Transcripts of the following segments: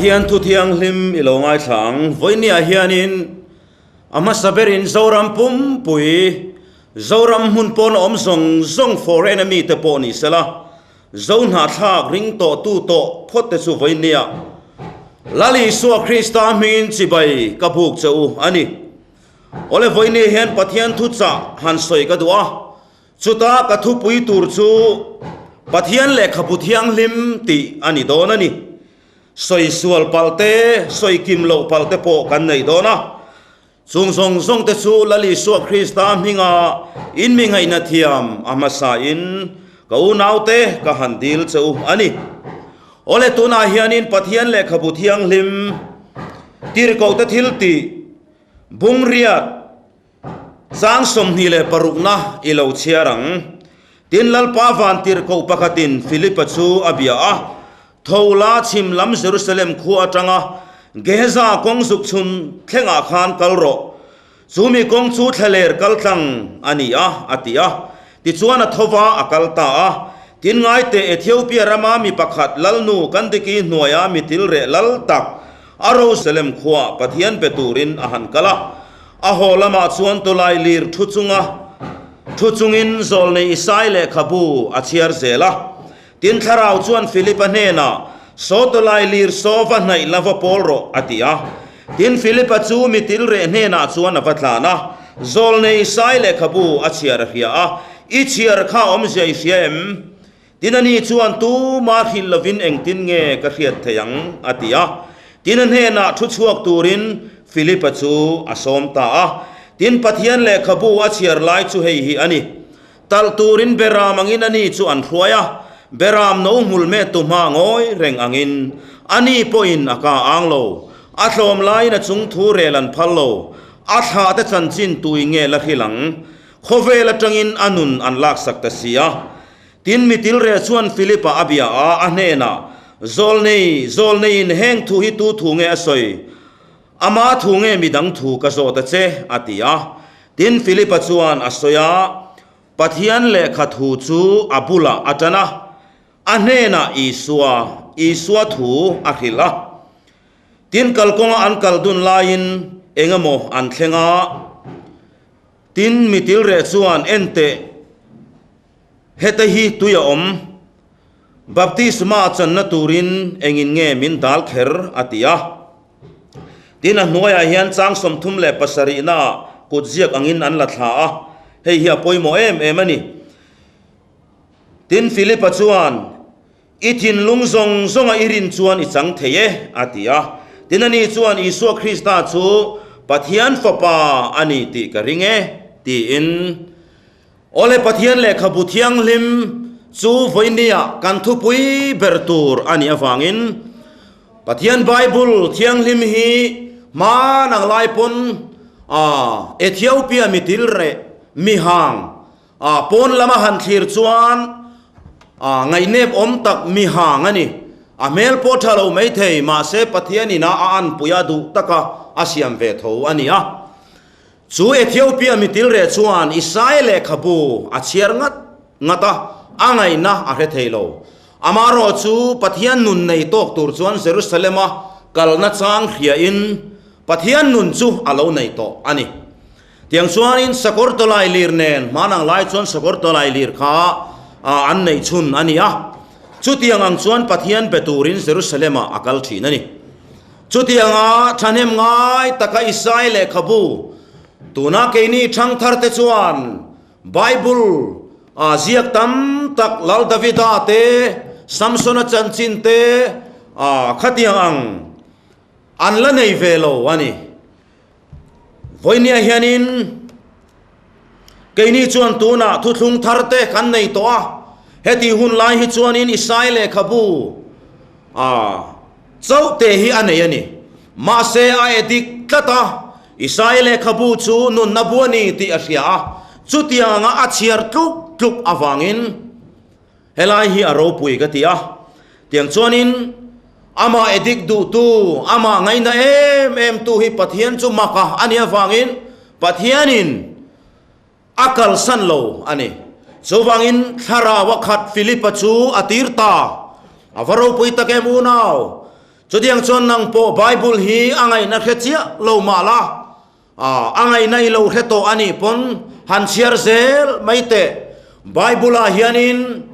Pathian thu thianghlim i lo ngaithla ang. Vawinia hianin a hmasa berin Zoram pumpui, Zoram hmun pawn awm zawng zawng foreign a mite pawh ni sela, Zo hnahthlak ring tawh tu tawh phawt te chu vawinia Lal Isua Krista hmingin chibai ka buk che u a ni. Awle vawinia hian Pathian thu chah han sawi ka duh a, chuta ka thupui tur chu Pathian lehkhabu thianghlim tih a ni dawn a ni. Sawi sual palh te, sawi kim loh palh te pawh kan nei dawn a. Chung zawng zawng te chu Lal Isua Krista hminga in mi ngaihna thiam a hmasa in ka unaute ka han dil che u a ni. Awle tunah hianin Pathian lehkhabu thianghlim tirhkohte thil tih bungriat chang 26na i lo chhiar ang. Tin Lalpa van tirhkoh pakhatin Philipa chu a bia a, Tho la chhim lam Jerusalem khua atanga Geheza kawng zuk chhun thlengah khan kal rawh. Chu mi kawng chu thlaler kal tlang a ni a, a ti a. Tichuan a tho va, a kal ta a. Tin ngaite Ethiopia rama mi pakhat Lalnu Kandiki hnuaia mi til reh lal tak a Rosalem khuaa Pathian pe turin a han kal a. A haw lamah chuan tawlai lir thu chunga thu chungin zawlnei Isai lehkhabu a chhiar zel a. Tin thlarau chuan Philipa hnenah, Saw tawlai lir saw va hnaih la va pawl rawh, a ti a. Tin Philipa chu mi til reh hnenah chuan a va tlan a, Zawlnei Isai lehkhabu a chhiar a hria a, I chhiar kha awmzia i hria em? Tin ani chuan, Tuma hrilh lovin engtin nge ka hriat thei ang? a ti a. Tin a hnenah thu chhuak turin Philipa chu a sawm ta a. Tin Pathian lehkhabu a chhiar lai chu hei hi a ni. Talh turin Beram angin ani chu an hruai a, Beram no hmul met tu hma ngawi reng angin ani pawhin a ka ang lo. A tlawm laiin a chung thu rel an phal lo. A thlah te chanchin tui nge la hril ang? Khawvel atangin a nun an laksak ta si a. Tin mitilreh chuan Philip-a a bia a, a hnenah, Zawlnei, zawlneiin heng thu hi tu thu nge a sawi? Ama thu nge midang thu ka zawt a che? a ti a. Tin, Philipa chuan a sawi a, Pathian lehkha thu chu a bulah a tan a, a hnenah Isua, Isua thu a hrilh a. Tin, kalkawnga an kal dun laiin eng emaw an thleng a. Tin, mitilreh chuan, Enteh, heta hi tui a awm. Baptisma channa turin engin nge min dal kher? a ti a. Tin, a hnuaiah hian chang 37 naah kut ziak angin an la thla a, hei hi a pawimawh em em a ni. Tin, Philipa chuan, I thinlung zawng zawnga i rin chuan i chang thei e, a ti a. Tin, ani chuan, Isua Krista chu Pathian Fapa a ni tih ka ring e, tiin. Awle Pathian lehkhabu thianghlim chu vawinia kan thupui ber tur a nih avangin Pathian Bible thianghlim hi hman ang lai pawn Ethiopia mitil reh mihang pawn lama han thlir chuan ngaihnep awm tak mihang a ni. A hmel pawh tha lo maithei mahse Pathianin a a anpui a duh taka a siam ve tho a ni a. Chu Ethiopia mitilreh chuan Isaiah lehkhabu a chhiar ngat ngat a, a ngaihna a hre thei lo. Amaherawh chu Pathian nun nei tawk tur chuan Jerusalem-a kalna chang hriain Pathian nun chu a lo nei tawh a ni. Tiang chuanin sakawr tawlai lir nen hmanang lai chuan sakawr tawlai lir kha an neih chhun a ni a. Chutiang ang chuan Pathian be turin Jerusalem-ah a kal thin a ni. Chutianga thahnem ngai taka Isai lehkhabu tuna keini thangtharte chuan Bible a ziak tam tak Lal Davida te, Samsona chanchin te khatiang ang an la nei ve lo a ni. Vawinia hianin keini chuan tunah thuthlung thar te kan nei tawh a, heti hun lai hi chuanin Isai lehkhabu a chauh te hi a nei a ni. Mahse a edik tlat a, Isai lehkhabu chu nunna bu a ni tih a hria a, chutiang anga a chhiar tluk tluk avangin Helai hi a ropui ka ti a, tiang chuanin amah edik duhtu, amah ngaihna em em tu hi Pathian chu mak a a nih avangin Pathianin a kalsan lo a ni. Chuvangin thlarau a khat Philipa chu a tir ta. A va ropui tak em unau? Chutiang chuan nang pawh Bible hi a ngaihna hre chiah lo mah la, a ngaihna i lo hre tawh a nih pawn han chhiar zel mai teh. Bible ah hianin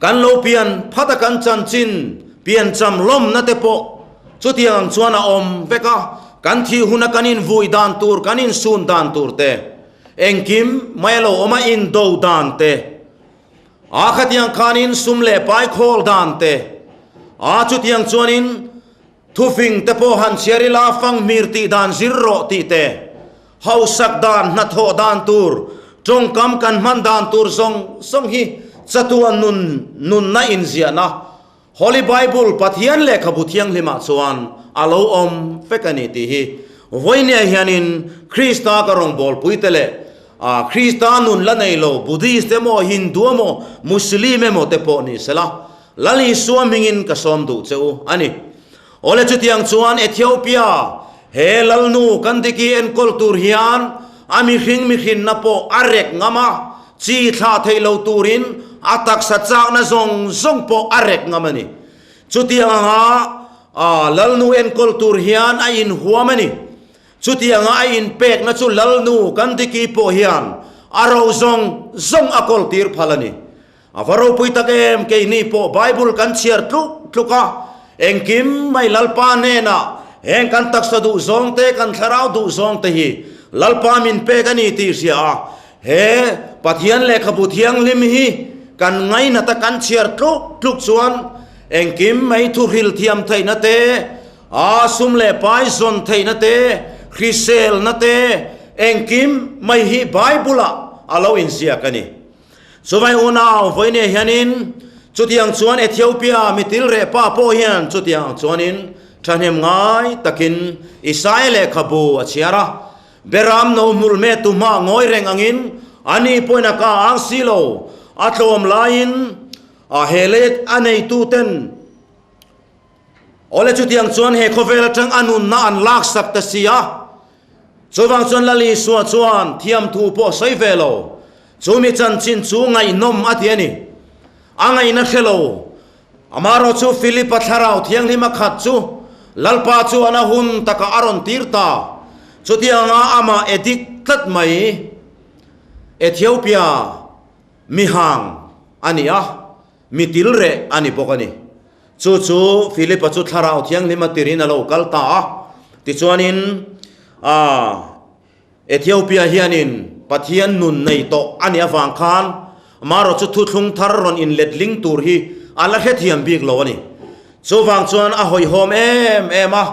kan lo pian phat a kan chanchin piancham lawmna te pawh chutiang ang chuan a awm vek a, kan thih huna kan invui dan tur, kan insun dan tur te, engkim mai a lo awm a, indo dan te, A khatiang khanin sum leh pai khawl dan te, a chutiang chuanin thufing te pawh han chhiar ila fanghmir tih dan zir rawh tih te, hausak dan hnathawh dan tur, tawngkam kan hman dan tur zawng zawng hi chatuan nun nunna inziahna Holy Bible Pathian lehkhabu thianghlimah chuan a lo awm vek a ni tih hi vawinia hianin Krista ka rawngbawlpuite leh Krista nun la nei lo Buddhist emaw Hindu emaw Muslim emaw te pawh ni sela Lal Isua hmingin ka sawm duh che u a ni. Awle chutiang chuan Ethiopia he Lalnu kan diki enkawl tur hian a mihring mihrinna pawh a rek ngam a, Chi thlah theih lo turin a taksa chakna zawng zawng pawh a rek ngam a ni. Chutiang anga Lalnu enkawl tur hian a inhuam a ni. Chutianga a inpekna chu Lalnu kan diki pawh hian a ro zawng zawng a kawl tir phal a ni. A va ropui tak em, keini pawh Bible kan chhiar tluk tluk a, engkim mai Lalpa hnenah heng kan taksa duh zawng te, kan thlarau duh zawng te hi Lalpa min pek a ni tih hria a, he Pathian lehkhabu thianghlim hi kan ngainat a kan chhiar tluk tluk chuan engkim mai thuhril thiam theihna te, a sum leh pai zawn theihna te, hriselna te, engkim mai hi Bible-ah a lo inziak a ni. Chuvai unau vawinia hianin chutiang chuan Ethiopia mitil reh pa pawh hian chutiang ang chuanin thahnem ngai takin Isaia lehkhabu a chhiar a. Beram no hmul hmeh tu hma ngawi reng angin ani pawhin a ka ang si lo, a tlawm laiin a he lei a neituten Awle chutiang chuan he khawvel atang a nunna an laksak ta si a. Chuvang chuan Lal Isua chuan thiamthu pawh a sawi ve lo. Chu mi chanchin chu ngaihnawm a ti a ni. A ngaihna hre lo. Amaherawh chu Philip-a thlarau thianghlim a khat chu Lalpa chuan a hun takah a rawn tir ta. Chutianga amah edik tlat mai Ethiopia mihang a ni a. Mi til reh a ni bawk a ni. Chu chu Philip-a chu Thlarau Thianghlim a tirin a lo kal ta a. Tichuanin, ah, Ethiopia hianin Pathian nun nei tawh a nih avang khan marawh chu thuthlung thar rawn inletling tur hi a la hrethiam bik lo a ni. Chuvang chuan a hawihhawm em em a,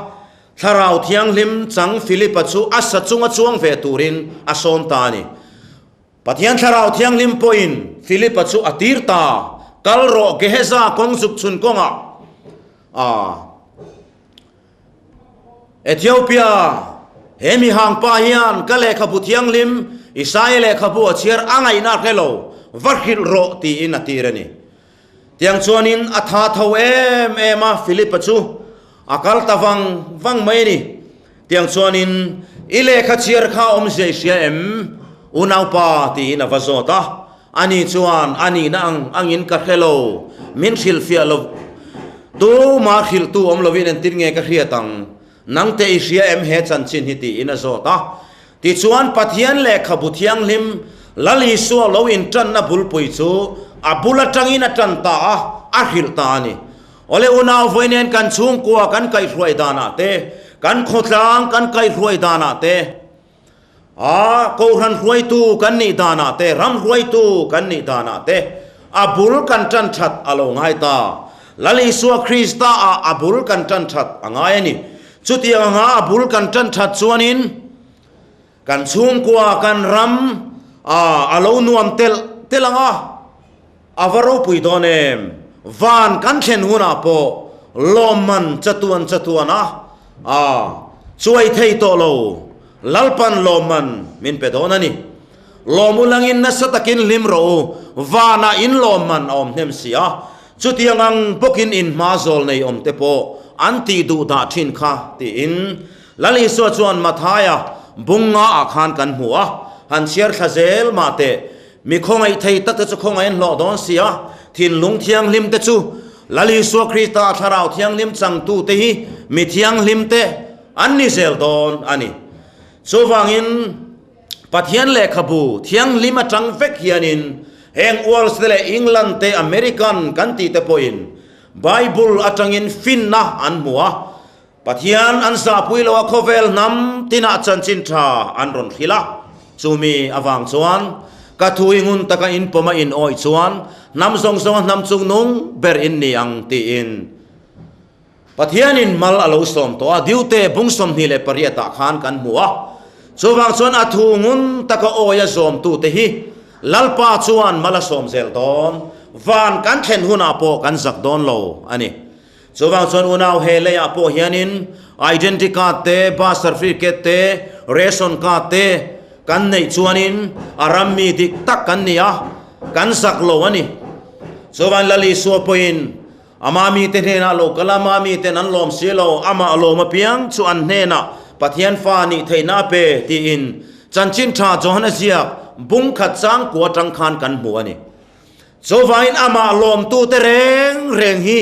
Thlarau Thianghlim chang Philip-a chu a sa chunga chuang ve turin a sawn ta a ni. Pathian Thlarau Thianghlim pawhin Philip-a chu a tir ta, Kal rawh, Geheza kawng zuk chhun kawngah a Ethiopia he mi hang pa hian ka lehkhabu thianghlim Isaia lehkhabu a chhiar a ngaihna hre lo, va hrilh rawh tiin a tir a ni. Tiang chuanin a tha tho em em a, Philip-a chu a kal ta vang vang mai a ni. Tiang chuanin, I lehkha chhiar kha awmzia i hria em? Unaupa, tiin a va zawt a. Ani chuan, A nihna ang angin ka hre lo, min hrilhfiah lo. Tumah hrilhtu awm lovin entir nge ka hriat ang? Nangte i hria em he chanchin hi? tiin a zawt a. Tichuan, Pathian lehkhabu thianghlim Lal Isua lo inṭanna bulpui chu a bul aṭangin a ṭan ta a, a hrilh ta a ni. Awle unau vawi nen kan chhungkua kan kaihhruai danah te, kan khawtlang kan kaihhruai danah te, a kohhran hruaitu kan nih danah te, ram hruaitu kan nih danah te a bul kan ṭan ṭhat a lo ngai ta. Lal Isua Krista ah a bul kan ṭan ṭhat a ngai a ni. Chutiang anga a bul kan ṭan ṭhat chuanin kan chhungkua, kan ram a lo nuam telh telh ang a, a va ropui dawn em? Van kan thlen hunah pawh lawmman chatuan chatuan a, a chuai thei tawh lo, Lalpan lawmman min pe dawn a ni. Lawm u langin nasa takin hlim rawh u, vanah in lawmman a awm hnem si a, chutiang ang bawkin in hma zawl nei awm te pawh an tih duh dah thin kha, tiin Lal Isua chuan Mathaia bung nga ah khan kan hmu a, han chhiar thla zel mah teh, mi khawngaih thei tak te chu khawngaih an hlawh dawn si a, thinlung thianghlim te chu. Lal Isua Krista Thlarau Thianghlim changtute hi mi thianghlimte an ni zel dawn a ni. Chuvangin Pathian lehkhabu thianghlim atang vek hianin heng Wales te leh England te American kan tih te pawhin Bible atangin finna an hmu a, Pathian an zahpui lo a khawvel hnam tinah chanchin tha an rawn hrilh a, chumi avang chuan ka thu i ngun taka in pawm a in awih chuan hnam zawng zawnga hnam chung nung ber in ni ang tiin Pathianin mal a lo sawm tawh a, Diute bung 28 ah khan kan hmu a, chuvang chuan a thu ngun taka awi a zawmtute hi Lalpa chuan mal a sawm zel dawn, van kan thlen hunah pawh kan zak dawn lo a ni. Chuvang chuan unau he leiah pawh hianin identity card te, birth certificate te, ration card te kan neih chuanin a ram mi dik tak kan ni a, kan zak lo a ni. Chuvang Lal Isua pawhin ama mite hnenah lo kal a, ama miten an lawm si lo, amah lawm apiang chu an hnenah Pathian fa nih theihna a pe tiin Chanchin Tha Johana ziak bung khat changkua atang khan kan hmu a ni. Chuvangin amah lawmtute reng reng hi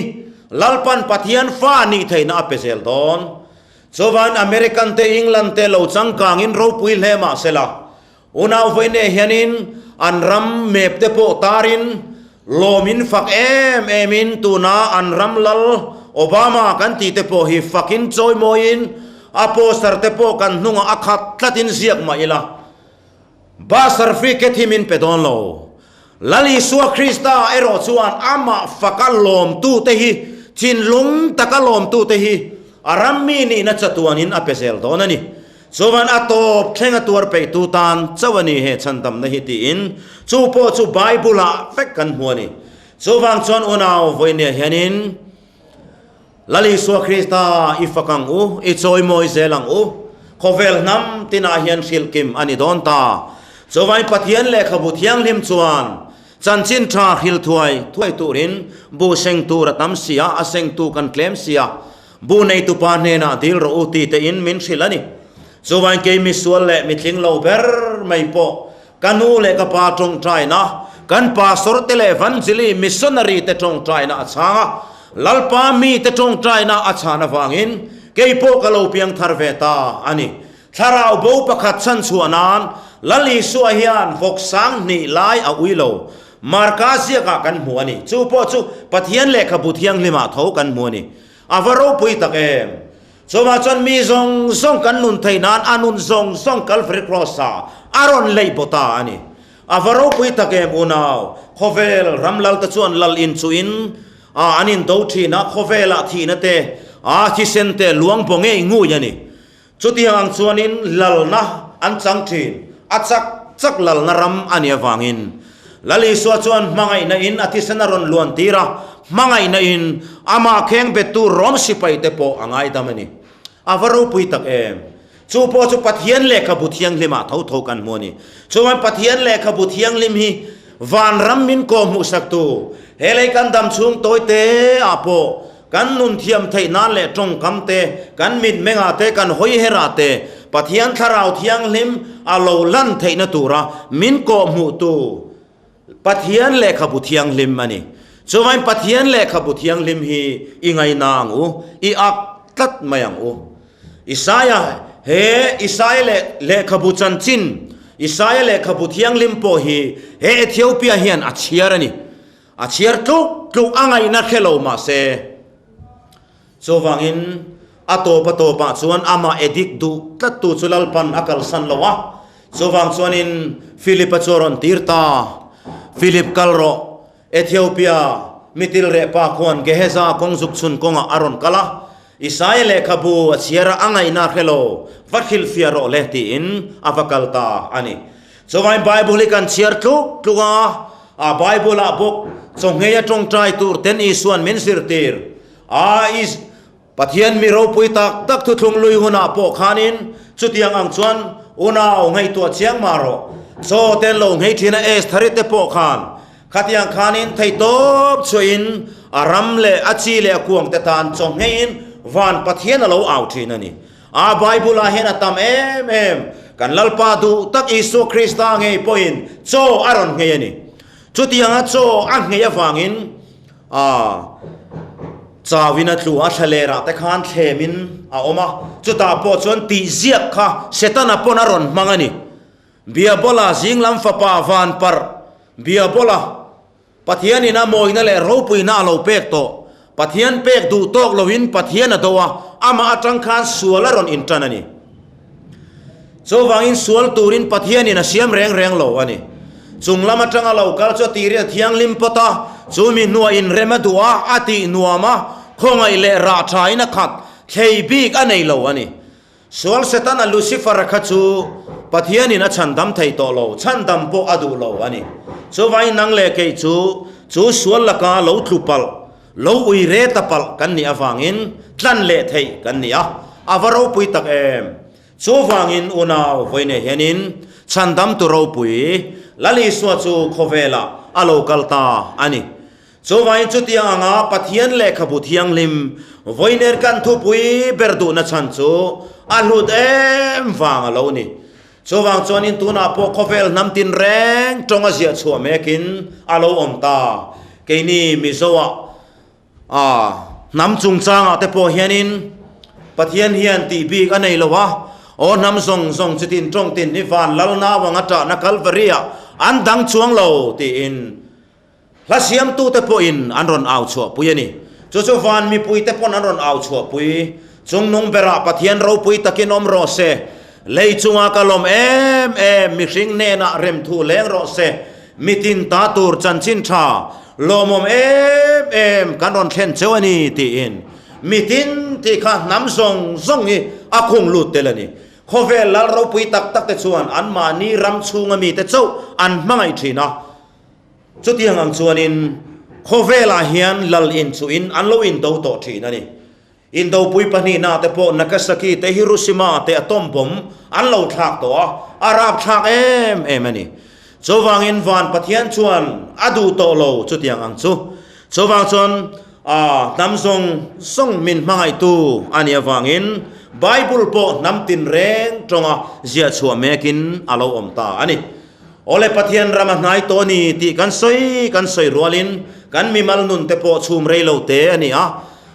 Lalpan Pathian fa nih theihna a pe zel dawn. Chuvangin American te England te lo changkangin ropui hle mah sela, unau vawiin hianin an ram map te pawh tarin lawmin fak em emin tuna an ram lal Obama kan tih te pawh hi fakin chawimawiin a poster te pawh kan hnungah a khat tlatin ziak mah ila, Ba certificate hi min pe dawn lo. Lal Isua Krista erawh chuan amah faka lawmtute hi, thinlung taka lawmtute hi a ram mi nihna chatuanin a pe zel dawn a ni. Chuan a tawp thleng a tuar peihtu tan chauh a ni he chhandamna hi tiin chu pawh chu Bible-ah vek kan hmu a ni. Chuvang chuan unau vawinia hianin Lal Isua Krista i fak ang u, i chawimawi zel ang u. Khawvel hnam tinah hian hrilh kim a ni dawn ta. Chuvangin Pathian lehkhabu thianghlim chuan chanchin tha hrilh thuai thuai turin bu seng tur a tam si a, a sengtu kan tlem si a, bu neitupa hnenah dil rawh u ti tein min hrilh a ni. Chuvangin kei misual leh mitling lo ber mai pawh Ka nu leh ka pa tawngtaina, kan pastor te leh Vanjili missionary te tawngtaina a chhang a, Lalpa mite tawngtaina a chhan avangin kei pawh ka lo piang thar ve ta a ni. Thlarau bo pakhat chhan chhuah nan Lal Isua hian vawk sang hnih lai a ui lo. Marka ziakah kan hmu a ni. Chu pawh chu Pathian lehkhabu thianghlimah tho kan hmu a ni. A va ropui tak em! Chuvah chuan mi zawng zawng kan nun theih nan a nun zawng zawng Calvary Cross-ah a rawn leih baw ta a ni. A va ropui tak em unau, khawvel ram lal te chuan lal in chu in a an in do thin a, khawvelah thihna te a thisen te luang baw ngei ngui a ni. Chutiang ang chuanin lalna an chang thin, a chak chak lalna ram a nih avangin. Lal Isua chuan hmangaihna in a thisen a rawn luan tir a, hmangaihna in amah kheng bettu Rom sipai te pawh a ngaidam a ni. A va ropui tak em! Chu pawh chu Pathian lehkhabu thianghlimah tho tho kan hmu a ni. Chuan Pathian lehkhabu thianghlim hi vanram min kawhhmuhsaktu, he lei kan dam chhung tawi te ah pawh Kan nun thiam theih nan leh tawngkam te, kan mitmengah te, kan hawiherah te Pathian Thlarau Thianghlim a lo lan theihna tura min kawhhmuhtu Pathian Lehkhabu Thianghlim a ni. Chuvain Pathian Lehkhabu Thianghlim hi i ngaina ang u, i ak tlat mai ang u. Isaia, he Isaia leh Lehkhabu chanchin, Isaia Lehkhabu Thianghlim pawh hi he Ethiopia hian a chhiar a ni. A chhiar tluk tluk a ngaihna hre lo mah se, chuvangin a tawp a tawpah chuan amah edik duh tlattu chu Lalpan a kalsan lo a, chuvang chuanin Philip-a chu a rawn tir ta. Philip kal rawh, Ethiopia mitil reh pa khuan Geheza kawng zuk chhun kawngah a rawn kal a, Isaia lehkhabu a chhiar a, a ngaihna hre lo, va hrilhfiah rawh le tiin a va kal ta a ni. Chuvangin Bible hi kan chhiar tluk tluk a, a Bible ah bawk chawnghei a tawngtai tur ten Isuan min zirtir a, Is Pathian mi ropui tak tak thuthlung lui hunah pawh khanin chutiang ang chuan unau ngaihtuah chiang mah rawh. Chaw ten lo nghei thin a Estheri te pawh khan khatiang khanin theihtawp chhuahin a ram leh a chi leh a kuang te tan chawngheiin van Pathian a lo au thin a ni. A Bible ah hian a tam em em. Kan Lalpa duh tak Isua Krista ngei pawhin chaw a rawn nghei a ni. Chutianga chaw a nghei avangin a. Chauin a tlu a, thlalerah te khan thlemin a awm a, chutah pawh chuan tihziak kha Setana pawn a rawn hmang a ni. Biabola zinglam fapa van parh Biabola Pathianin a mawina leh ropuina a lo pek tawh. Pathian pek duh tawk loin Pathian a do a, amah atang khan sual a rawn intan a ni. Chuvangin sual turin Pathianin a siam reng reng lo a ni. Chung lam atanga lo kal chu a tirin a thianghlim pawt a, chu mi hnuah inrem a duh a, a tih nuam a, khawngaih leh rah thain a khat, thlei bik a nei lo a ni. Sual Setana Lucifer-a kha chu Pathianin a chhandam thei tawh lo, chhandam pawh a duh lo a ni. Chuvangin nang leh kei chu, chu sual laka lo tlu palh, lo ui re ta palh kan nih avangin tlan leh theih kan ni a, a va ropui tak em! Chuvangin unau vawi nei hianin chhandamtu ropui Lal Isua chu khawvelah a lo kal ta a ni. Chuvangin chutiang anga Pathian lehkhabu thianghlim vawiner kan thupui ber duhna chhan chu a hlut em vang a lo ni. Chuvang chuanin tunah pawh khawvel hnam tin reng tawng a ziah chhuah mekin a lo awm ta. Keini Mizoah a hnam chungchangah te pawh hianin Pathian hian tih bik a nei lo a, aw hnam zawng zawng chitin tawng tin hi van lalna avanga tahna Kalvari-ah an dang chuang lo tiin Hla siamtute pawhin an rawn au chhuahpui a ni. Chu chu van mipuite pawn an rawn au chhuahpui. Chungnung berah Pathian ropui takin awm rawh se. Lei chunga ka lawm em em mihring hnenah remthu leng rawh se. Mitin ta tur chanchin tha lawmawm em em kan rawn thlen cheu a ni tiin mitin tih kha hnam zawng zawng hi a khung lut tel a ni. Khawvel lal ropui tak tak te chuan anmahni ram chhunga mite chauh an hmangaih thin a. Chutiang ang chuanin khawvelah hian lal inchuhin an lo indo tawh thin a ni. Indopui pahnihna te pawh Nagasaki te Hiroshima te atom bomb an lo thlak tawh a, a rapthlak em em a ni. Chuvangin van Pathian chuan a duh tawh lo chutiang ang chu. Chuvang chuan a hnam zawng zawng min hmangaihtu a nih avangin Bible pawh hnam tinreng tawnga ziah chhuah mekin a lo awm ta a ni. Awle Pathian ram a hnai tawh a ni tih kan sawi kan sawi rualin kan mimal nun te pawh chhum rei lo te a ni a,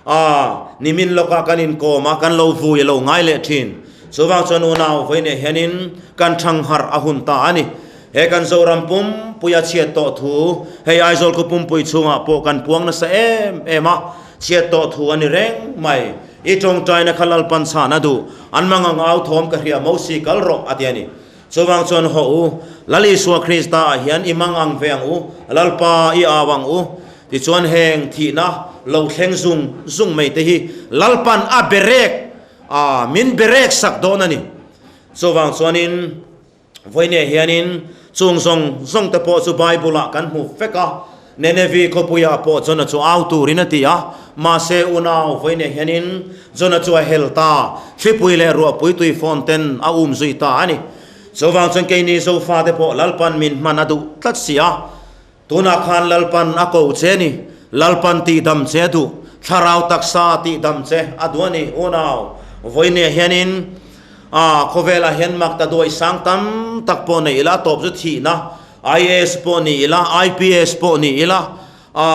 aa nimin lawkah kan inkawm a, kan lo vui a lo ngai leh thin. Chuvang chuan unau vawiinah hianin kan thangharh a hun ta a ni. He kan Zoram pumpui a chhiat tawh thu hei Aizawl khaw pumpui chhungah pawh kan puang nasa em em a, chhiat tawh thu a ni reng mai. I tawngtaina kha Lalpan chhan a duh, an mangang au thawm ka hria Mosi kal rawh a ti a ni. Chuvang chuan haw u, Lal Isua Krista ah hian i mang ang ve ang u, Lalpa i au ang u. Tichuan heng thihna lo thleng zung zung mai te hi Lalpan a berek a, min berek sak dawn a ni. Chuvang chuanin vawiinah hianin chung zawng zawng te pawh chu Bible ah kan hmu vek a, Nenevi khawpuiah pawh Jona chu au turin a ti a, mahse unau vawiinah hianin Jona chu a hel ta, thlipui leh ruahpui tui fawn ten a um zui ta a ni. Chuvang chuan keini Zofate pawh Lalpan min hman a duh tlat si a, tunah khan Lalpan a ko che a ni, Lalpan tihdam che a duh, thlarau taksa tihdam che a duh a ni unau vawiinah hianin a khawvelah hian mak ta duai sang tam tak pawh nei ila tawp chu thihna IAS pawh ni ila, IPS pawh ni ila, a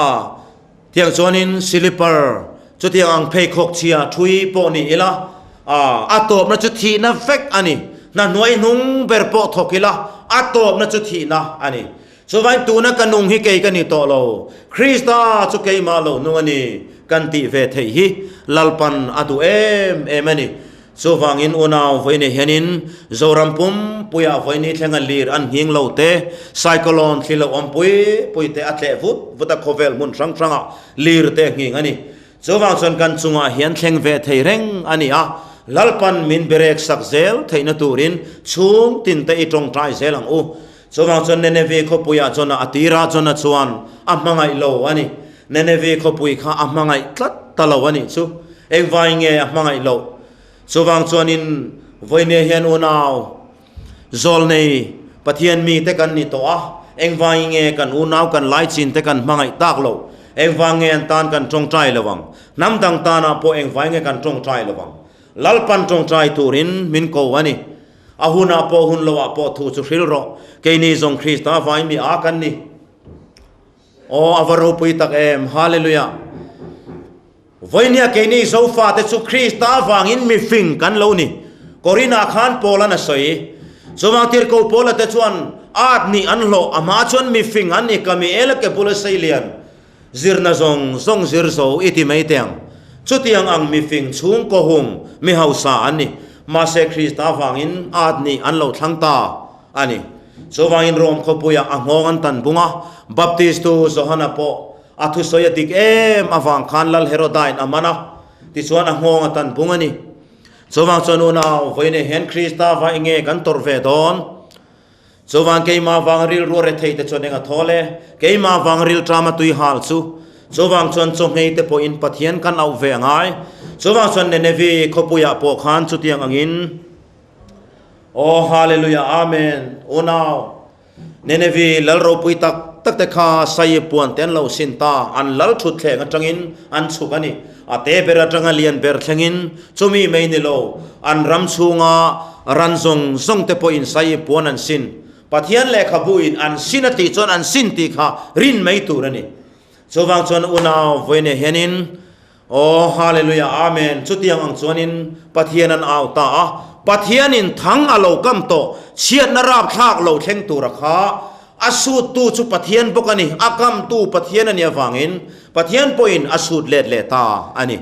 tiang chuanin silipar chutiang ang pheikhawk chhia thui pawh ni ila, a a tawpna chu thihna vek a ni. Hna hnuai hnung ber pawh thawk ila, a tawpna chu thihna a ni. Chuvain tuna ka nung hi kei ka ni tawh lo, Krista chu keimah lo nung a ni kan tih ve theih hi Lalpan a duh em em a ni. Chuvangin unau vawiinah hianin Zoram pumpuiah vawiini thlenga lir an nghing lo te, cyclone thli lo awm pui pui te a tleh vut vut a khawvel hmun hrang hrangah lir te nghing a ni. Chuvang chuan kan chungah hian thleng ve thei reng a ni a, Lalpan min berek sak zel theihna turin chhung tin te i tawngtai zel ang u. Chuvang chuan Nineveh khawpuiah Jonah a tirah Jonah chuan a hmangaih lo a ni. Nineveh khawpui kha a hmangaih tlat ta lo a nih chu. Engvai nge a hmangaih loh? Chuvang chuanin vawinia hian unau zawlnei Pathian mite kan ni tawh a, engvai nge kan unau kan laichin te kan hmangaih tak loh? Engvang nge an tan kan tawngtai lo ang? Hnam dang tanah pawh engvai nge kan tawngtai lo ang? Lalpan tawngtai turin min ko a ni. A hunah pawh hun loah pawh thu chu hril rawh. Keini zawng Krista vai mi a kan ni. Aw a va ropui tak em! Hallelujah! Vawinia keini Zofate chu Krista avangin mifing kan lo ni. Korinah khan Paula'n a sawi. Chuvang tirhkoh Paula te chuan at nih an hlawh, a hma chuan mifing an ni, ka mi el ke bula seilian zirna zawng zawng zir zo i ti mai teh ang. Chutiang ang mifing chhungkaw hung mi hausa an ni. Mahse Krista avangin at nih an lo thlang ta a ni. Chuvangin Rome khawpuiah a nghawng an tan bung a, Baptistu Johana pawh A thusawi a dik em avang khan Lal Herodain a man a, tichuan a nghawng a tan bung a ni. Chuvang chuan unau, vawiin hian Krista va enge kan tawrh ve dawn? Chuvang keimah vang rilru a rethei te chuan eng a thawl e? Keimah vang rilṭam a tui hal chu. Chuvang chuan chawhmei te pawhin Pathian kan auh ve a ngai. Chuvang chuan Nenevi khawpuiah pawh khan chutiang angin, Aw Hallelujah Amen, unau, Ninevi lal ropui tak tak te kha Sai puan te an lo sin ta, an lal thut thleng atangin an chhuk a ni. A te ber atanga lian ber thlengin chumi mai ni lo, an ram chhunga ran zawng zawng te pawhin Sai puan an sin. Pathian lehkhabuin an sin a tih chuan an sin tih kha rin mai tur a ni. Chuvang chuan unau vawiinah hianin Aw, Hallelujah, Amen, chutiang ang chuanin Pathian an au ta a, Pathianin thang a lo kam tawh, chhiatna rapthlak lo thleng tura kha a suttu chu Pathian bawk a ni, a kamtu Pathian a nih avangin Pathian pawhin a sut let leh ta a ni.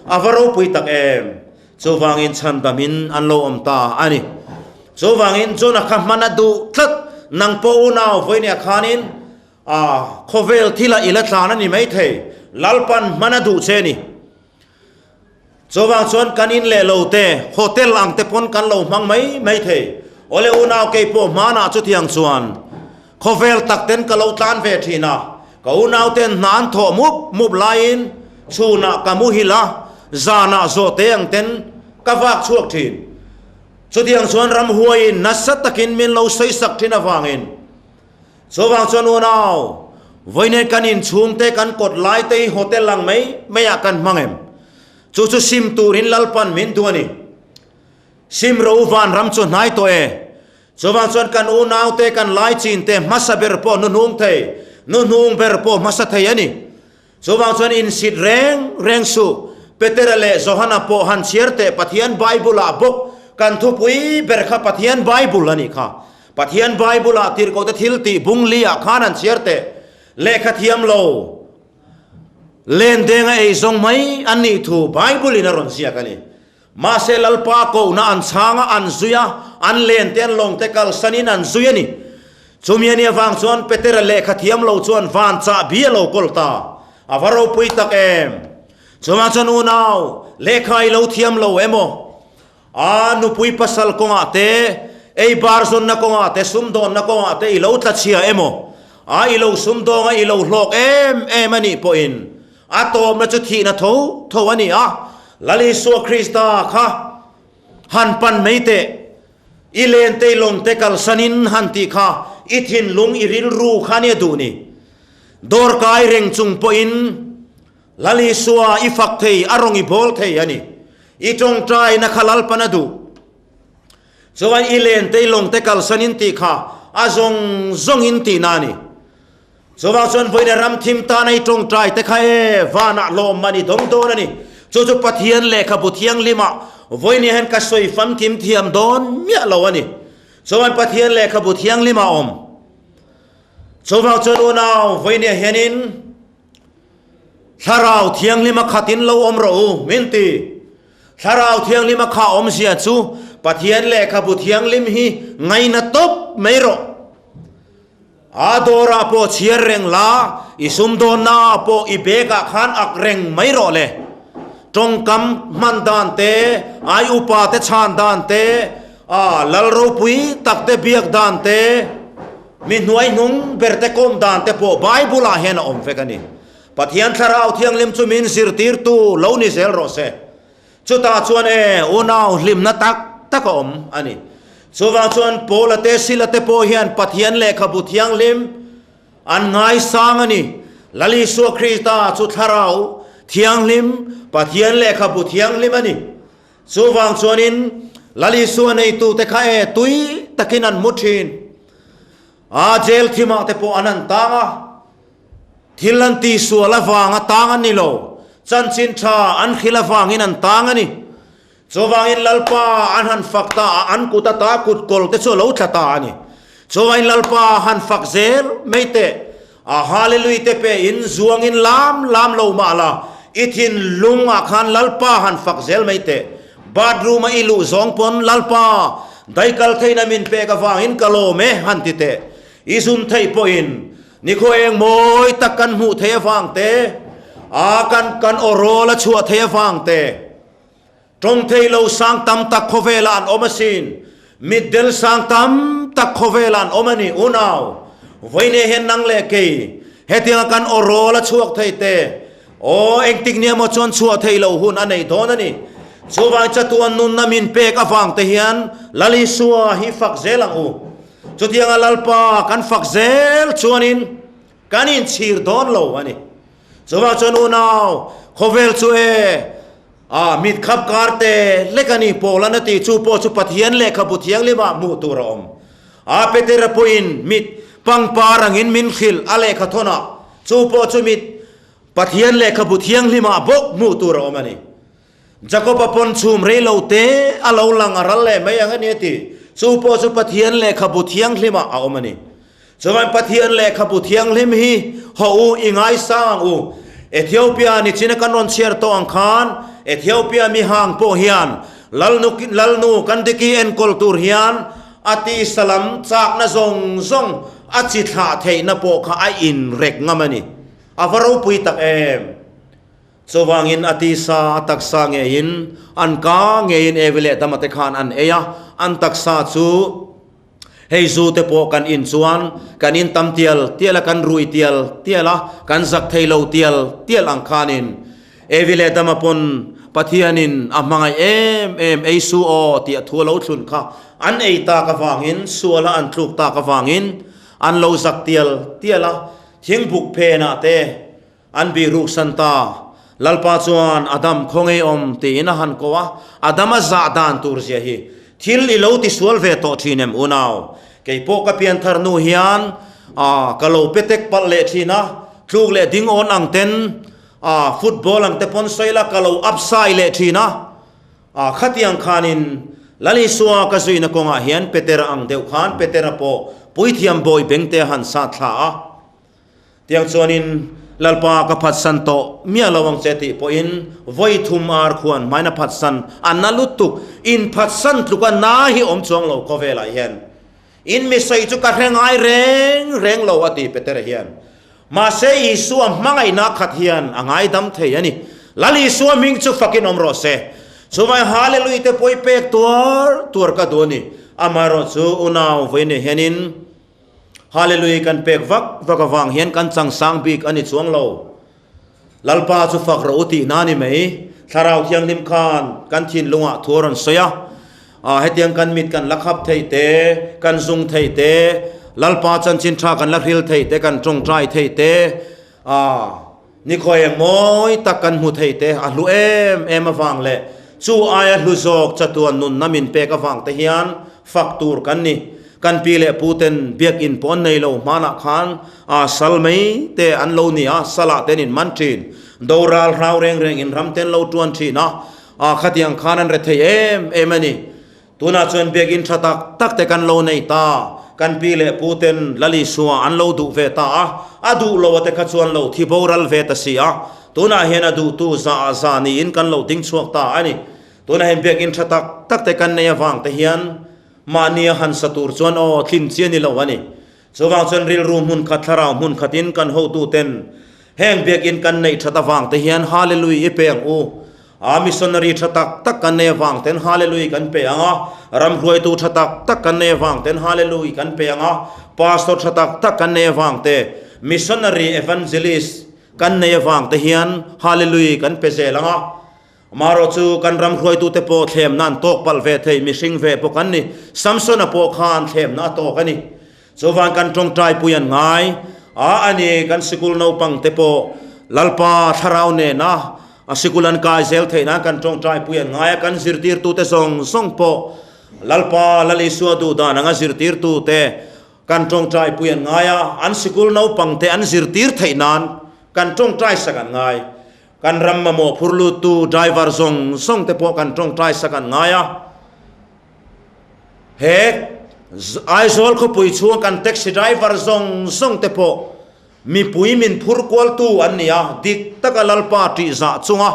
A va ropui tak em! Chuvangin chhandamin an lo awm ta a ni. Chuvangin Jonah kha hman a duh tlat, nang pawh unau vawinia khanin, A, khawvel thila i la tlan a ni maithei, Lalpan hman a duh che ni. Chuvang chuan kan in leh lo te, hotel ang te pawn kan lo hmang mai mai thei. Awle unau kei pawh hmanah chutiang chuan khawvel tak ten ka lo tlan ve thin a, ka unau ten hna an thawh mup mup laiin chhunah ka muhil a, zanah zawhte ang ten ka vak chhuak thin. Chutiang chuan ramhuaiin nasa takin min lo sawisak thin avangin, Chuvang chuan unau, vawiin kan inchhungte kan kawt lai te hi hotel ang mai maiah kan hmang em? Chu chu sim turin Lalpan min duh a ni. Sim ro vanram chu hnai tawh e. Chuvang chuan kan unaute kan laichin te hmasa ber pawh nuhnung thei, nuhnung ber pawh hmasa thei a ni. Chuvang chuan insit reng reng suh. Petera leh Johana pawh han chhiar teh Pathian Bible-ah bawk kan thupui ber kha Pathian Bible a nih kha. Pathian Bible-ah tirhkohte thil tih bung li-ah khan han chhiar teh. Lehkha thiam lo len denga ei zawng mai an nih thu Bible-in a rawn ziak a ni. Mahse Lalpa kohna an chhang a, an zui a, an len te an lawng te kalsanin an zui a ni. Chumi a nih avang chuan Petera lehkha thiam lo chuan van chahbi a lo kawl ta. A va ropui tak em! Chuvang chuan unau, lehkha i lo thiam lo emaw? A nupui pasal kawngah te, ei bar zawnna kawngah te, sumdawnna kawngah te i lo tla chhia emaw? A i lo sumdawng a, i lo hlawk em em a nih pawhin A tawpna chu thihna tho tho a ni a, Lal Isua Krista kha han pan mai teh, i lentei lawngte kalsanin han tih kha i thinlung i rilru kha nia duh ni. Dawrkai reng chung pawhin Lal Isua i fak thei, a rawng i bawl thei a ni. I tawngtaina kha Lalpan a duh. Chuan i lentei lawngte kalsanin tih kha a zawng zawngin tihna a ni. Chuvang chuan vawiin ram thim tana i tawngtai te kha e, vanah lawmman i dawng dawn a ni. Chu chu Pathian lehkhabu thianghlimah vawiin hian ka sawi famkim thiam dawn miah lo a ni. Chuan Pathian lehkhabu thianghlimah awm. Chuvang chuan unau vawiin hianin Thlarau thianghlima khatin lo awm rawh u, min ti. Thlarau thianghlima kha awmzia chu Pathian lehkhabu thianghlim hi ngaina tawp mai rawh. A dawrah pawh chhiar reng la, i sumdawnnaah pawh i bag-ah khan ak reng mai rawh le. Tawngkam hman dan te, ai upa te chhan dan te, a lal ropui tak te biak dan te, mi hnuai hnung ber te kawm dan te pawh Bible-ah hian a awm vek a ni. Pathian Thlarau Thianghlim chu min zirtirtu lo ni zel rawh se. Chutah chuan e, unau hlimna tak tak a awm a ni. Chuvang chuan Paula te Sila te pawh hian Pathian lehkhabu thianghlim an ngaisang a ni. Lal Isua Krista chu Thlarau Thianghlim, Pathian lehkhabu thianghlim a ni. Chuvang chuanin Lal Isua neitute kha e tui takin an mu thin. A jail thimah te pawh an han tang a. Thil an tihsual avanga tang an ni lo. Chanchin tha an hril avangin an tang a ni. Chuvangin Lalpa an han fak ta a, an kut ata kut kawl te chu a lo tla ta a ni. Chuvangin Lalpa han fak zel mai teh, a Hallelui te pe in zuangin lam lam lo mah la, i thinlung ah khan Lalpa han fak zel mai teh. Bathroom a i luh zawng pawn Lalpa daikal theihna min pek avangin ka lawm e han ti teh. I zun theih pawhin nikhaw eng mawi tak kan hmuh theih avang te, a kan kan aw rawl a chhuah theih avang te, Tawng thei lo sang tam tak khawvelah an awm asin. Mitdel sang tam tak khawvelah an awm a ni, unau. Vawinia hian nang leh kei, hetianga kan aw rawl a chhuak thei te, aw, engtik nia maw chuan chhuah thei lo hun a nei dawn a ni. Chuvang chatuan nunna min pek avang te hian Lal Isua hi fak zel ang u. Chutianga Lalpa kan fak zel chuanin kan inchhir dawn lo a ni. Chuvang chuan unau, khawvel chu e, a mit khap kar te lek a ni, Paulan a ti, chu pawh chu Pathian lehkhabu thianghlimah hmuh tur a awm. A Petera pawhin mit pangpar angin min hrilh a lehkha thawnah, chu pawh chu mit Pathian lehkhabu thianghlimah bawk hmuh tur a awm a ni. Jakoba pawn chhum rei lo te a lo lang a ral leh mai ang a ni a ti. Chu pawh chu Pathian lehkhabu thianghlimah a awm a ni. Chuan Pathian lehkhabu thianghlim hi haw u i ngaisang ang u. Ethiopia nichina kan rawn chhiar tawh ang khan Ethiopia mi hang pawh hian Lalnu Lalnu Kandiki enkawl tur hian a tisa lam chakna zawng zawng a chi thlah theihna pawh kha a inrek ngam a ni. A va ropui tak em! Chuvangin a tisa, a taksa ngeiin, an ka ngeiin Evi leh Adama te khan an ei a, an taksa chu hei zu te pawh kan in chuan kan in tam tial tial a, kan rui tial tial a, kan zak thei lo tial tial ang khanin Evi leh Adama pawn Pathianin a hmangaih em em ei su aw tih a thu a lo thlun kha an ei tak avangin, suala an tluk tak avangin an lo zak tial tial a, thingbuk phenah te An bihruksan ta. Lalpa chuan Adam khaw ngei awm tiin a han ko a, Adam a zah dan tur zia hi thil i lo tisual ve tawh thin em unau? Kei pawh ka pianthar nu hian a ka lo pe tek palh leh thin a, tluk leh ding awn ang ten a football ang te pawn sawi la ka lo upside leh thin a, a khatiang khanin Lal Isua ka zuina kawngah hian Petera ang deuh khan Petera pawh puithiam bawi bengte a han sat thla a. Tiang chuanin, Lalpa ka phatsan tawh miah lo ang che tih pawhin vawi thum ar khuan hmain a phatsan a na lutuk. In phatsan tluk a na hi awm chuang lo khawvelah hian. In mi sawi chu ka hre ngai reng reng lo a ti Petera hian. Mahse Isua hmangaihna khat hian a ngaidam thei a ni. Lal Isua hming chu fakin awm rawh se. Chuvai Hallelui te pawi pek tuar tuar ka duh a ni. Amaherawhchu unau vawiin hianin Hallelui kan pek vak vak avang hian kan chang sang bik a ni chuang lo. Lalpa chu fak rawh u tih na ni mai. Thlarau Thianghlim khan kan thinlungah thu a rawn sawi a. Ah hetiang kan mit kan la khap theih te, kan zung theih te, Lalpa chanchin tha kan la hril theih te, kan tawngtai theih te, ah Nikhaw eng mawi tak kan hmu thei te a hlu em em avang leh chu aia hlu zawk chatuan nunna min pek avang te hian fak tur kan ni. Kan pi leh pu ten biakinn pawh an nei lo hmanah khan aa sal mai te an lo ni a, salah ten in man thin. Doral hrau reng reng in ram ten lo tuan thin a, aa khatiang khan an rethei em em a ni. Tunah chuan biakinn tha tak tak te kan lo nei ta, kan pi leh pu ten Lal Isua an lo duh ve ta a, a duh lo a te kha chuan lo thi boral ve ta si a, tunah hian a duhtu za ah za niin kan lo ding chhuak ta a ni. Tunah hian biakinn tha tak tak te kan nei avang te hian mahni a han sa tur chuan aw thlin chi a ni lo a ni. Chuvang chuan rilru hmun khat thlarau hmun khatin kan hotu ten heng biakinn kan neih that avang te hian Hallelui i pe ang u. A missionary tha tak tak kan nei avang ten Hallelui kan pe ang a, ram hruaitu tha tak tak kan nei avang ten Hallelui kan pe ang a, pastor tha tak tak kan nei avang te, missionary evangelist kan nei avang te hian Hallelui kan pe zel ang a. Amaherawh chu kan ram hruaitute pawh thlemna an tawk palh ve thei, mihring ve bawk an ni. Samsona pawh khan thlemna a tawk a ni. Chuvan kan tawngtai pui an ngai a a ni, kan sikul naupang te pawh Lalpa thlarau nena a sikul an kai zel theih nan kan tawngtai pui an ngai a, kan zirtirtute zawng zawng pawh Lalpa Lal Isua duh dan anga zirtirtute kan tawngtai pui an ngai a, an sikul naupang te an zirtir theih nan kan tawngtai sak an ngai. Kan ram mamawh phur luttu driver zawng zawng te pawh kan tawngtai sak an ngai a. He Aizawl khawpui chhunga kan taxi driver zawng zawng te pawh mipui min phur kualtu an ni a, dik taka Lalpa ṭihzah chunga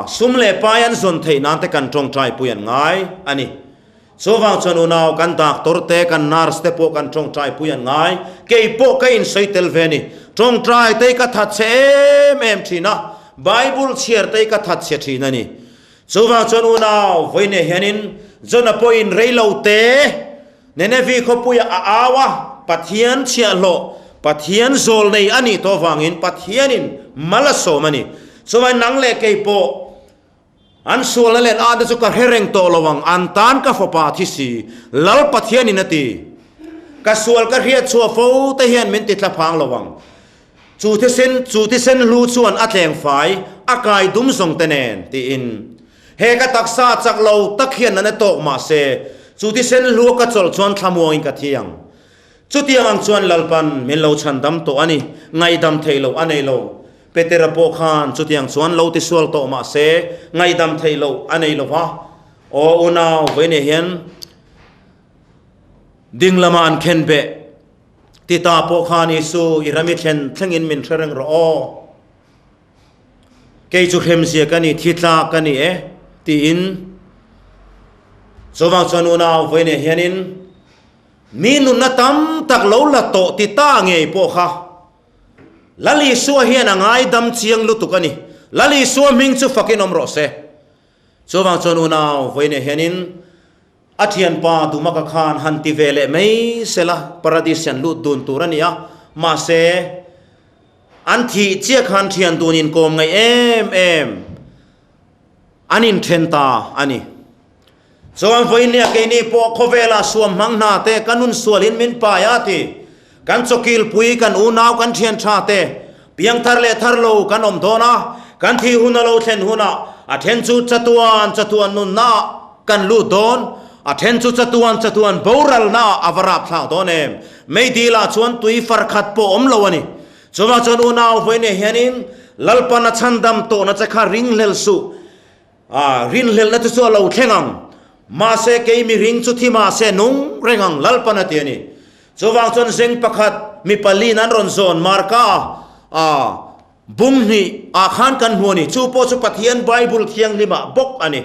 sum leh pai an zawn theih nan te kan tawngtai pui an ngai a ni. Chuvang chuan unau kan doctor te, kan nurse te pawh kan tawngtai pui an ngai. Kei pawh ka insawi tel ve a ni. Tawngtai te hi ka thatchhe em em thin a, Bible chhiar te hi ka thatchhe thin a ni. Chuvang chuan unau vawiinah hianin Jonah pawhin rei lo te Nenevi khawpuiah a au a, Pathian chhiahhlawh, Pathian zawl nei a nih tawh vangin Pathianin mal a sawm a ni. Chuvangin nang leh kei pawh An sualna leh an âte chu ka hre reng tawh lo ang, an tân ka fapa thi si, Lal Pathianin a ti. Ka sual ka hriat chhuah fo te hian min ti thlaphang lo ang. Chu thisen, chu thisen hlu chuan a tleng fai, a kai dum zawng te nen, tiin. He ka taksa chak lo tak hian nana tawk mah se, chu thisen hlu a ka chawlh chuan thlamuangin ka thi ang. Chutiang ang chuan Lalpan min lo chhandam tawh a ni, ngaihdam theih loh a nei lo. Petera pawh khan chutiang chuan lo tisual tawh mah se, ngaihdam theih loh a nei lo va. Aw unau, vawiinah hian ding lama an khen beh Tita pawh khan Isu i rami thlen thlengin min hre reng rawh aw. Kei chu hremzia ka ni, thi tlak ka ni e, tiin. Chuvang chuan unau, vawiinah hianin Mi nunna tam tak lo la tawh ti ta ngei pawh kha Lal Isua hian a ngaidam chiang lutuk a ni. Lal Isua hming chu fakin awm rawh se. Chuvang chuan unau vawiinah hianin a thianpa Dumaka khan han ti ve leh mai sela Paradis hian lut dun tur a ni a, mahse an thih chiah khan thian dun inkawm ngaih em em An inthen ta a ni. Chuan vawinia keini pawh khawvela suam hmang hna te ka nun sualin min pai a ti. Kan chawkilpui, kan unau, kan thian tha te piangthar leh thar lo kan awm dawn a, kan thih hun a lo thlen hunah a then chu chatuan chatuan nunna ah kan lut dawn, a then chu chatuan chatuan boralna ah a va rapthlak dawn em? Meidil ah chuan tui far khat pawh awm lo a ni. Chuvang chuan unau vawiinah hianin Lalpan a chhandam tawhna che kha ringhlel suh. A rinhlelna te chu a lo thleng ang. Mahse kei mihring chu thi mahse nung reng ang Lalpan a ti a ni. Chuvang chuan zeng pakhat mi paliin an rawn zawn Marka a bung hnih ah khan kan hmu a ni. Chu pawh chu Pathian Bible thianghlimah bawk a ni.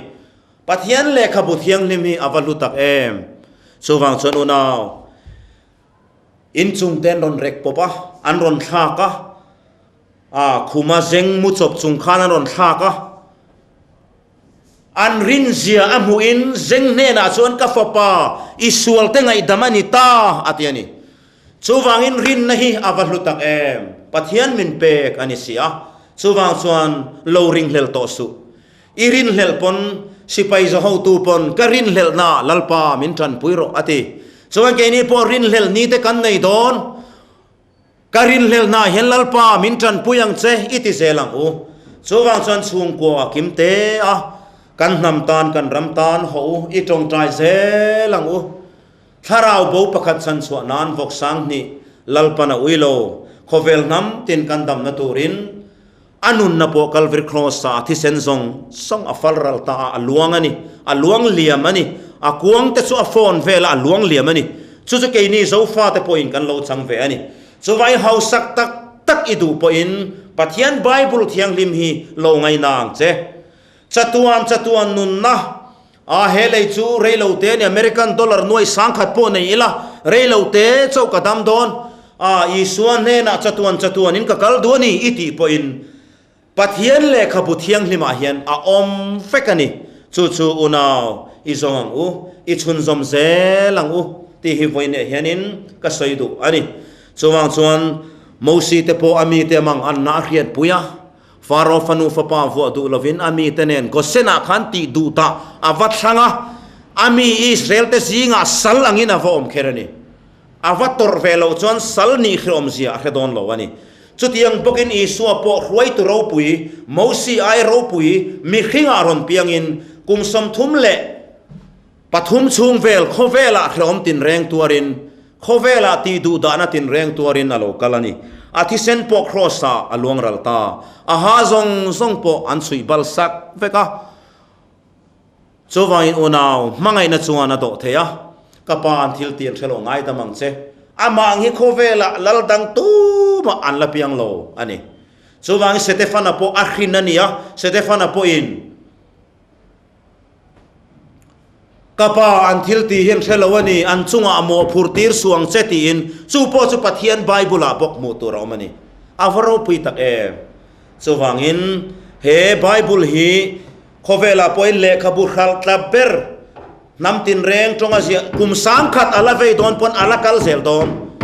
Pathian lehkhabu thianghlim hi a va hlu tak em. Chuvang chuan unau. Inchung te an rawn rek pawp a, an rawn thlak a, ah khuma zeng mu chawp chung khan an rawn thlak a. An rinzia a hmuhin zeng hnenah chuan ka fapa i sual te ngaihdam a ni ta a ti a ni. Chuvangin rinna hi a va hlu tak em, Pathian min pek a ni si a, chuvang chuan lo ringhlel tawh suh. I rinhlelh pawn sipai za hotu pawn ka rinhlelhna Lalpa min tanpui rawh a ti. Chuan keini pawh rinhlelh ni te kan nei dawn. Ka rinhlelhna hian Lalpa min tanpui ang che i ti zel ang u. Chuvang chuan chhungkua a kim te a, kan hnam tan kan ram tan haw u i tawngtai zel ang u. Thlarau bo pakhat chhan chhuah nan vawk sang hnih Lalpan a ui lo. Khawvel hnam tin kan damna turin A nunna pawh Kalvary Cross-ah a thisen zawng zawng a fal ral ta a, a luang a ni. A luang liam a ni. A kuang te chu a phone vel a, a luang liam a ni. Chu chu keini Zofate pawhin kan lo chang ve a ni. Chuvai hausak tak tak i duh pawhin Pathian Bible thianghlim hi lo ngaina ang che. Chatuan chatuan nunna a he lei chu reilo te a ni. American dollar nuai sangkhat pawh nei ila reilo te chauh ka dam dawn a, Isua hnenah chatuan chatuanin ka kal duh a ni i tih pawhin Pathian lehkhabu thianghlimah hian a awm vek a ni. Chu chu unau i zawng ang u, i chhunzawm zel ang u tih hi vawiinah hianin ka sawi duh a ni. Chuvang chuan Mosi te pawh a mite mang anna a hriatpui a, Faro fanu fapa vuah duh lovin a mite nen Gosen-ah khan tih duh tah a va thlang a, a mi Israel-te zingah sal angin a va awm kher a ni. A va tawrh ve loh chuan sal nih hrehawmzia a hre dawn lo a ni. Chutiang bawkin Isua pawh hruaitu ropui, Mosi ai ropui, mihringah rawn piangin kum 33 chhung vel khawvelah hrehawm tinreng tuarin, khawvelah tih duh dahna tinreng tuarin a lo kal a ni. A thisen pawh Kraws ah a luang ral ta. A ha zawng zawng pawh an chhuih bal sak vek a. Chuvangin unau, hmangaihna chuan a dawh thei a, ka pa an thil tih an hre lo ngaidam ang che. Amah ang hi khawvelah lal dang tumah an la piang lo a ni. Chuvangin Setefana pawh a hrin a ni a, Setefana pawhin, Ka pa an thil tih hi an hre lo a ni, an chungah a mawhphur tir suh ang che tiin chu pawh chu Pathian Bible-ah bawk hmuh tur a awm a ni. A va ropui tak em! Chuvangin he Bible hi Khawvelah pawhin lehkhabu hralh tla ber hnam tinreng tawnga ziah kum sangkhat a la vei dawn pawn a la kal zel dawn.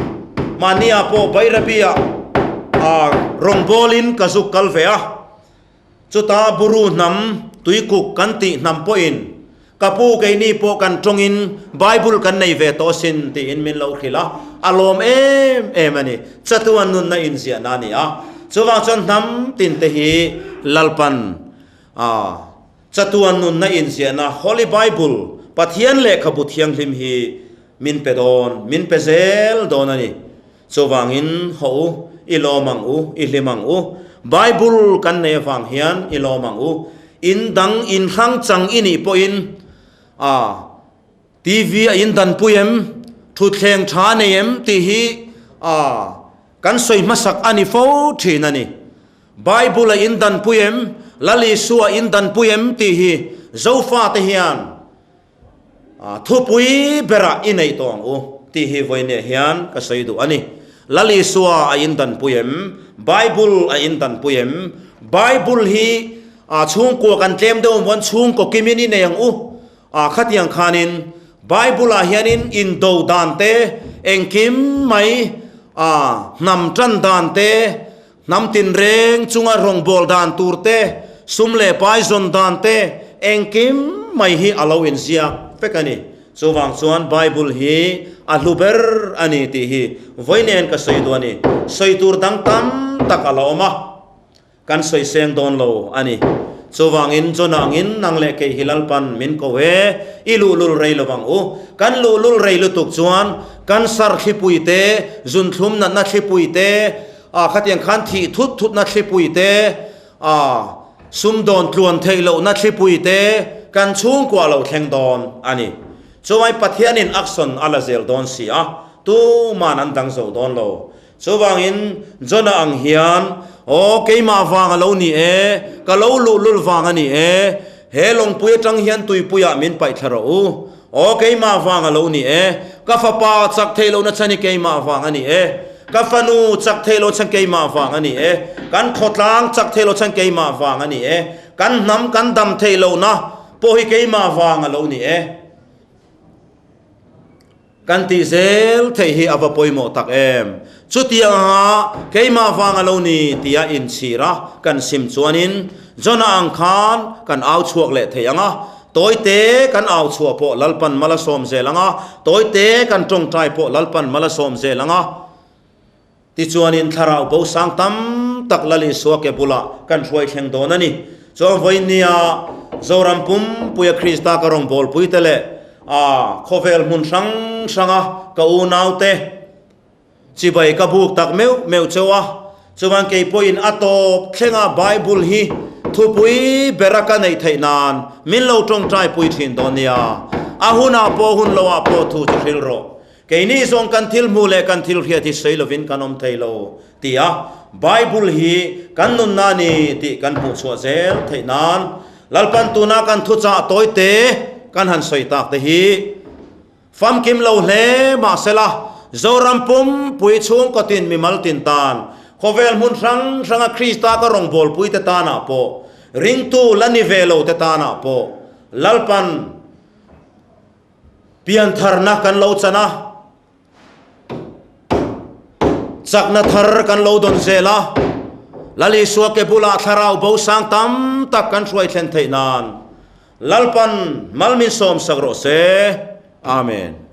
Mahniah pawh Bairabi-ah rawngbawlin ka zuk kal ve a, chutah Buru hnam tuikuk kan tih hnam pawhin ka pu keini pawh kan tawngin Bible kan nei ve tawh asin tiin min lo hrilh a, a lawm em em a ni. Chatuan nunna inziahna a ni a, chuvang chuan hnam tinte hi Lalpan A chatuan nunna inziahna Holy Bible, Pathian lehkhabu thianghlim hi min pe dawn, min pe zel dawn a ni. Chuvangin haw u, i lawm ang u, i hlim ang u. Bible kan nei avang hian i lawm ang u. In dang in hrang chang i nih pawhin a TV a in danpui em, thutthleng tha nei em tih hi a kan sawi hmasak a ni fo thin a ni. Bible a in danpui em, Lal Isua a in danpui em tih hi Zofate hian thupui berah i neih tawh ang u tih hi vawiinah hian ka sawi duh a ni. Lal Isua a in danpui em, Bible a in danpui em, Bible hi chhungkua kan tlem deuh ang chhungkaw kimin i nei ang u. Ah khatiang khanin Bible-ah hianin indo dan te, engkim mai ah hnam tan dan te, hnam tinreng chunga rawngbâwl dan tur te, sum leh pai zawn dan te, engkim mai hi a lo inziak vek a ni. Chuvang chuan Bible hi a hlu ber a ni tih hi vawi nen ka sawi duh a ni. Sawi tur dang tam tak a la awm a. Kan sawi seng dawn lo a ni. Chuvangin Jonah angin nang leh kei hi Lalpan min ko e, i luhlul rei lo vang u. Kan luhlul rei lutuk chuan cancer thlipui te, zunthlum natna thlipui te, ah khatiang khan thih thut thutna thlipui te, ah sumdawn tluan theih lohna thlipui te kan chhungkua lo thleng dawn a ni. Chuvangin Pathianin action a la zel dawn si a, tuman an dang zo dawn lo. Chuvangin Jonah ang hian, Aw, keimah vang a lo ni e, ka lo luhlul vang a ni e, he lawngpui atang hian tuipuiah min paih thla rawh u. Aw, keimah vang a lo ni e, ka fapa chak theih lohna chhan hi keimah vang a ni e, ka fanu chak theih loh chhan keimah vang a ni e, kan khawtlang chak theih loh chhan keimah vang a ni e, kan hnam kan dam theih lohna pawh hi keimah vang a lo ni e. Kan tih zel theih hi a va pawimawh tak em? Chutiang anga keimah vang a lo ni tia inchhir a kan sim chuanin Jonah ang khan kan au chhuak leh thei ang a, tawite kan au chhuah pawh Lalpan mal a sawm zel ang a, tawite kan tawngtai pawh Lalpan mal a sawm zel ang a. Tichuanin thlarau bo sang tam tak Lal Isua ke bulah kan hruai thleng dawn a ni. Chuan vawiinnia Zoram pumpuia Krista ka rawngbawlpuite leh a khawvel hmun hrang hranga ka unaute chibai ka buk tak meuh meuh cheu a, chuan kei pawhin a tawp thlenga Bible hi thupui bera ka neih theih nan min lo tawngtaipui thin dawn nia. A hunah pawh hun loah pawh thu chu hrilh rawh. Keini zawng kan thil hmuh leh kan thil hriat hi sawi lovin kan awm thei lo ti a, Bible hi kan nunna a ni tih kan hmuh chhuah zel theih nan Lalpan tuna kan thuchah tawite kan han sawi tak te hi famkim lo hle mahsela Zoram pumpui chhungkawtin mimal tin tan khawvel hmun hrang hranga Krista ka rawngbawlpui te tanah pawh ringtu la ni ve lo te tanah pawh Lalpan Piantharna kan lo chan a, chakna thar kan lo dawn zel a, Lal Isua ke bulah thlarau bo sang tam tak kan hruai thlen theih nan Lalpan mal min sawmsak rawh se. Amen.